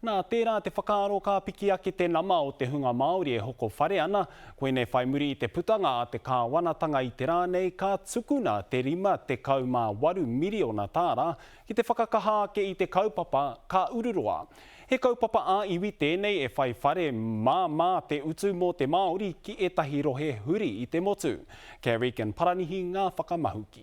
Nā, tērā te whakaaro ka piki ake te nama o te hunga Māori e hoko whare ana, koinei whai muri i te putanga a te kāwanatanga i te rā nei ka tukuna te 58 miriona tāra ki te whakakaha ake i te kaupapa Ka Ururoa. He kaupapa ā-iwi tēnei e whai whare māmā te utu mō te Māori ki ētahi rohe huri i te motu. Kia Regan Paranihi ngā whakamahuki.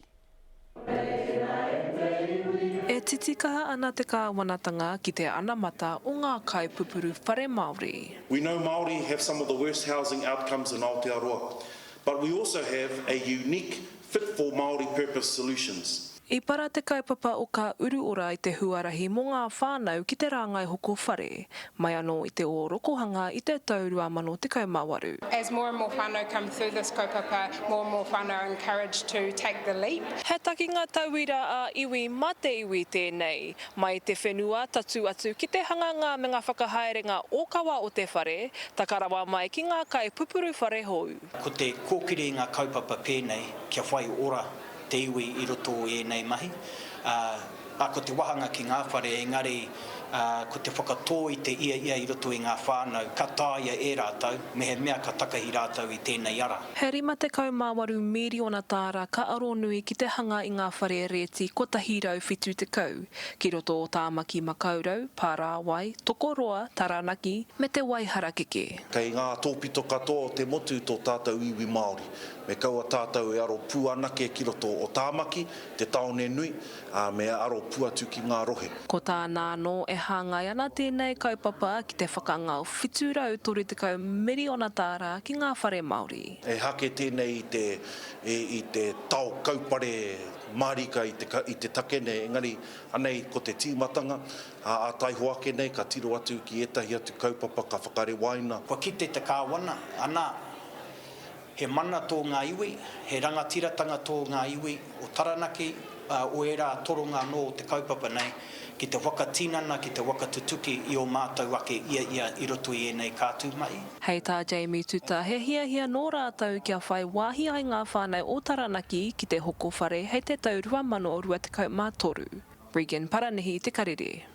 E titikaha ana te kāwanatanga ki te anamata o ngā kaipupuru whare Māori. We know Māori have some of the worst housing outcomes in Aotearoa, but we also have a unique fit for Māori purpose solutions. I para te kaupapa o Ka Uru Ora i te huarahi mō ngā whānau ki te rāngai hoko whare, mai anō i te ōrokohanga i te tau 2018. As more and more whānau come through this kaupapa, more and more whānau are encouraged to take the leap. He takinga tauira ā-iwi mā te iwi tēnei, mai i te whenua tatū atu ki te hanganga me ngā whakahaerenga ōkawa o te whare, taka rawa mai ki ngā kaipupuru whare hou. Ko te kōkiri i ngā kaupapa pēnei kia whai ora te iwi i roto i ēnei mahi, ā, ā, ko te wahanga ki ngā whare, engari, ā, ko te whakatō i te ia ia i roto i ngā whānau, ka taea e rātou, mehemea ka takahi rātou i tēnei ara. He 58 mīriona tāra ka aro nui ki te hanga i ngā whare rēti 170 ki roto o Tāmaki Makaurau, Pārāwai, Tokoroa, Taranaki me Te Waiharakeke. Kei ngā tōpito katoa o te motu tō tātou iwi Māori. Me kaua tātou e aro pū anake ki roto o Tāmaki, te tāone nui, ā, me aro pū atu ki ngā rohe. Ko tāna anō, e hāngai ana tēnei kaupapa ki te whakangao 730 miriona tāra ki ngā whare Māori. Ehake tēnei i te, i te tao kaupare mārika i te, i te take nei, engari anei ko te tīmatanga, ā, ā taihoa ake nei ka tiro atu ki ētahi atu kaupapa ka whakarewaina. Kua kite te Kāwana, ana, He mana tō ngā iwi, he rangatiratanga tō ngā iwi o Taranaki, ā, o ērā toronga anō o te kaupapa nei, ki te whakatinana, ki te whakatutuki i ō mātou ake ia ia i roto i ēnei kātū mahi. Hei tā Jamie Tuta, he hiahia nō rātou kia whai wāhi ai ngā whānau o Taranaki ki te hoko whare hei te tau 2023. Regan Paranihi, Te Karere.